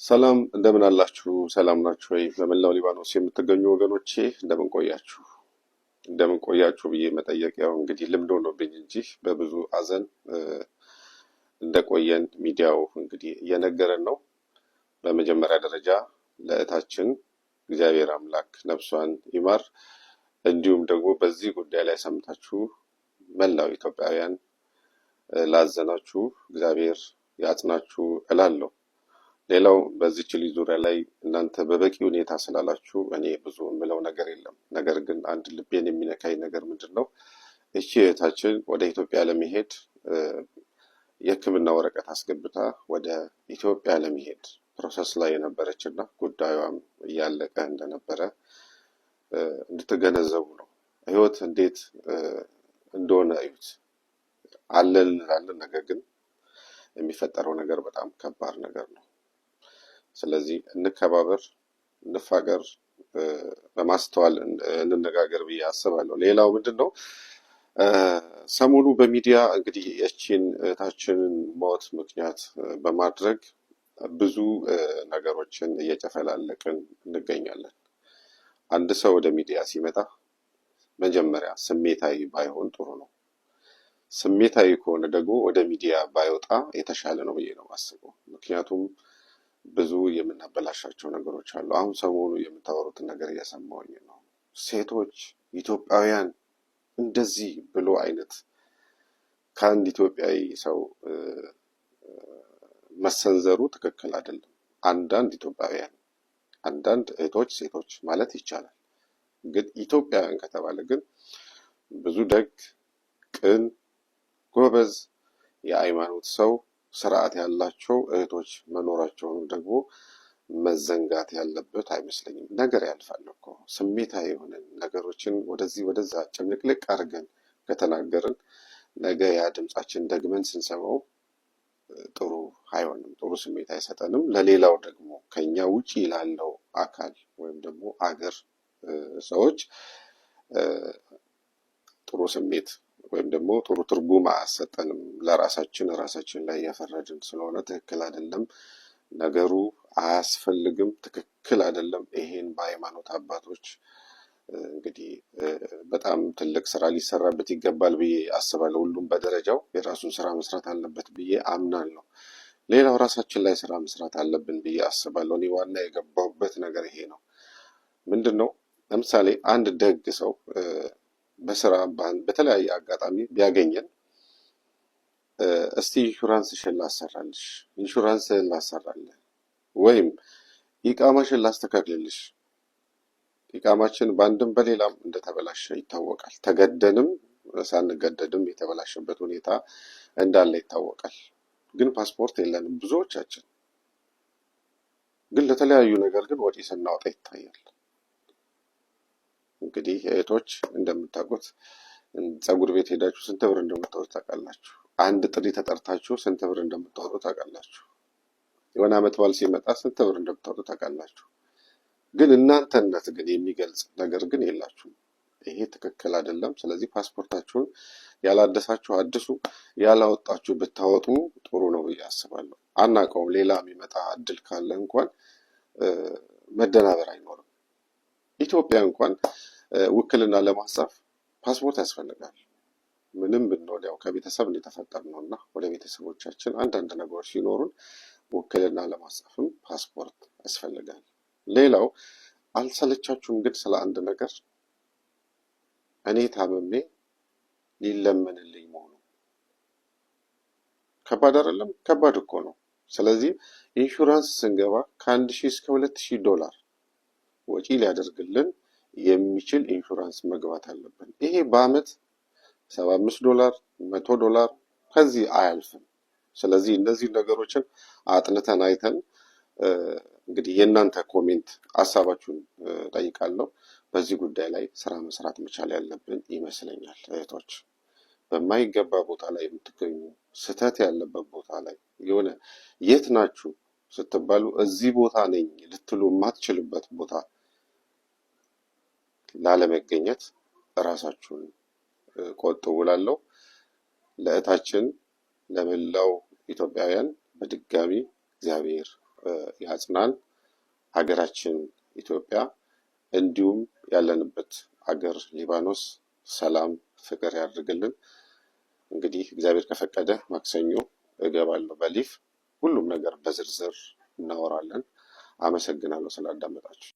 ሰላም እንደምን አላችሁ? ሰላም ናችሁ ወይ? በመላው ሊባኖስ የምትገኙ ወገኖቼ እንደምን ቆያችሁ? እንደምን ቆያችሁ ብዬ መጠየቅ ያው እንግዲህ ልምድ ሆኖብኝ እንጂ በብዙ ሐዘን እንደቆየን ሚዲያው እንግዲህ እየነገረን ነው። በመጀመሪያ ደረጃ ለእህታችን እግዚአብሔር አምላክ ነፍሷን ይማር። እንዲሁም ደግሞ በዚህ ጉዳይ ላይ ሰምታችሁ መላው ኢትዮጵያውያን ላዘናችሁ እግዚአብሔር ያጽናችሁ እላለሁ። ሌላው በዚች ልጅ ዙሪያ ላይ እናንተ በበቂ ሁኔታ ስላላችሁ እኔ ብዙ የምለው ነገር የለም። ነገር ግን አንድ ልቤን የሚነካኝ ነገር ምንድን ነው? እቺ እህታችን ወደ ኢትዮጵያ ለመሄድ የሕክምና ወረቀት አስገብታ ወደ ኢትዮጵያ ለመሄድ process ላይ የነበረች እና ጉዳዩም እያለቀ እንደነበረ እንድትገነዘቡ ነው። ህይወት እንዴት እንደሆነ እዩት። አለን እንላለን፣ ነገር ግን የሚፈጠረው ነገር በጣም ከባድ ነገር ነው። ስለዚህ እንከባበር፣ እንፋቀር፣ በማስተዋል እንነጋገር ብዬ አስባለሁ። ሌላው ምንድን ነው? ሰሞኑ በሚዲያ እንግዲህ የቺን እህታችንን ሞት ምክንያት በማድረግ ብዙ ነገሮችን እየጨፈላለቅን እንገኛለን። አንድ ሰው ወደ ሚዲያ ሲመጣ መጀመሪያ ስሜታዊ ባይሆን ጥሩ ነው። ስሜታዊ ከሆነ ደግሞ ወደ ሚዲያ ባይወጣ የተሻለ ነው ብዬ ነው የማስበው። ምክንያቱም ብዙ የምናበላሻቸው ነገሮች አሉ። አሁን ሰሞኑ የምታወሩትን ነገር እየሰማሁኝ ነው። ሴቶች ኢትዮጵያውያን እንደዚህ ብሎ አይነት ከአንድ ኢትዮጵያዊ ሰው መሰንዘሩ ትክክል አይደለም። አንዳንድ ኢትዮጵያውያን፣ አንዳንድ እህቶች፣ ሴቶች ማለት ይቻላል። ግን ኢትዮጵያውያን ከተባለ ግን ብዙ ደግ፣ ቅን፣ ጎበዝ የሃይማኖት ሰው ስርዓት ያላቸው እህቶች መኖራቸውን ደግሞ መዘንጋት ያለበት አይመስለኝም። ነገር ያልፋል እኮ። ስሜታዊ የሆነን ነገሮችን ወደዚህ ወደዛ ጭምልቅልቅ አድርገን ከተናገርን ነገ ያ ድምጻችን ደግመን ስንሰማው ጥሩ አይሆንም፣ ጥሩ ስሜት አይሰጠንም። ለሌላው ደግሞ ከኛ ውጪ ላለው አካል ወይም ደግሞ አገር ሰዎች ጥሩ ስሜት ወይም ደግሞ ጥሩ ትርጉም አያሰጠንም። ለራሳችን ራሳችን ላይ የፈረድን ስለሆነ ትክክል አይደለም። ነገሩ አያስፈልግም፣ ትክክል አይደለም። ይሄን በሃይማኖት አባቶች እንግዲህ በጣም ትልቅ ስራ ሊሰራበት ይገባል ብዬ አስባለሁ። ሁሉም በደረጃው የራሱን ስራ መስራት አለበት ብዬ አምናለሁ። ሌላው ራሳችን ላይ ስራ መስራት አለብን ብዬ አስባለሁ። እኔ ዋና የገባሁበት ነገር ይሄ ነው። ምንድን ነው? ለምሳሌ አንድ ደግ ሰው በስራ በተለያየ አጋጣሚ ቢያገኘን እስቲ ኢንሹራንስሽን ላሰራልሽ፣ ኢንሹራንስህን ላሰራልህ ወይም ኢቃማሽን ላስተካክልልሽ። ኢቃማችን በአንድም በሌላም እንደተበላሸ ይታወቃል። ተገደንም ሳንገደድም የተበላሸበት ሁኔታ እንዳለ ይታወቃል። ግን ፓስፖርት የለንም ብዙዎቻችን። ግን ለተለያዩ ነገር ግን ወጪ ስናወጣ ይታያል። እንግዲህ እህቶች እንደምታውቁት ፀጉር ቤት ሄዳችሁ ስንት ብር እንደምታወጡ ታውቃላችሁ። አንድ ጥሪ ተጠርታችሁ ስንት ብር እንደምታወጡ ታውቃላችሁ። የሆነ ዓመት በዓል ሲመጣ ስንት ብር እንደምታወጡ ታውቃላችሁ። ግን እናንተነት ግን የሚገልጽ ነገር ግን የላችሁም። ይሄ ትክክል አይደለም። ስለዚህ ፓስፖርታችሁን ያላደሳችሁ አድሱ፣ ያላወጣችሁ ብታወጡ ጥሩ ነው ብዬ አስባለሁ። አናውቀውም፣ ሌላ የሚመጣ እድል ካለ እንኳን መደናበር አይኖርም። ኢትዮጵያ እንኳን ውክልና ለማጻፍ ፓስፖርት ያስፈልጋል። ምንም ብንሆን ያው ከቤተሰብ እንደተፈጠር ነው እና ወደ ቤተሰቦቻችን አንዳንድ ነገሮች ሲኖሩን ውክልና ለማጻፍም ፓስፖርት ያስፈልጋል። ሌላው አልሰለቻችሁም ግን ስለ አንድ ነገር እኔ ታምሜ ሊለመንልኝ መሆኑ ከባድ አይደለም? ከባድ እኮ ነው። ስለዚህ ኢንሹራንስ ስንገባ ከ1000 እስከ $2000 ወጪ ሊያደርግልን የሚችል ኢንሹራንስ መግባት አለብን። ይሄ በአመት $75፣ $100 ከዚህ አያልፍም። ስለዚህ እነዚህ ነገሮችን አጥንተን አይተን እንግዲህ የእናንተ comment ሀሳባችሁን ጠይቃለሁ። በዚህ ጉዳይ ላይ ስራ መስራት መቻል ያለብን ይመስለኛል። እህቶች በማይገባ ቦታ ላይ የምትገኙ፣ ስህተት ያለበት ቦታ ላይ የሆነ የት ናችሁ ስትባሉ እዚህ ቦታ ነኝ ልትሉ የማትችልበት ቦታ ላለመገኘት እራሳችሁን ቆጥቡ እላለሁ። ለእህታችን ለመላው ኢትዮጵያውያን በድጋሚ እግዚአብሔር ያጽናን። ሀገራችን ኢትዮጵያ እንዲሁም ያለንበት አገር ሊባኖስ ሰላም፣ ፍቅር ያድርግልን። እንግዲህ እግዚአብሔር ከፈቀደ ማክሰኞ እገባለሁ በ live፣ ሁሉም ነገር በዝርዝር እናወራለን። አመሰግናለሁ ስላዳመጣችሁ።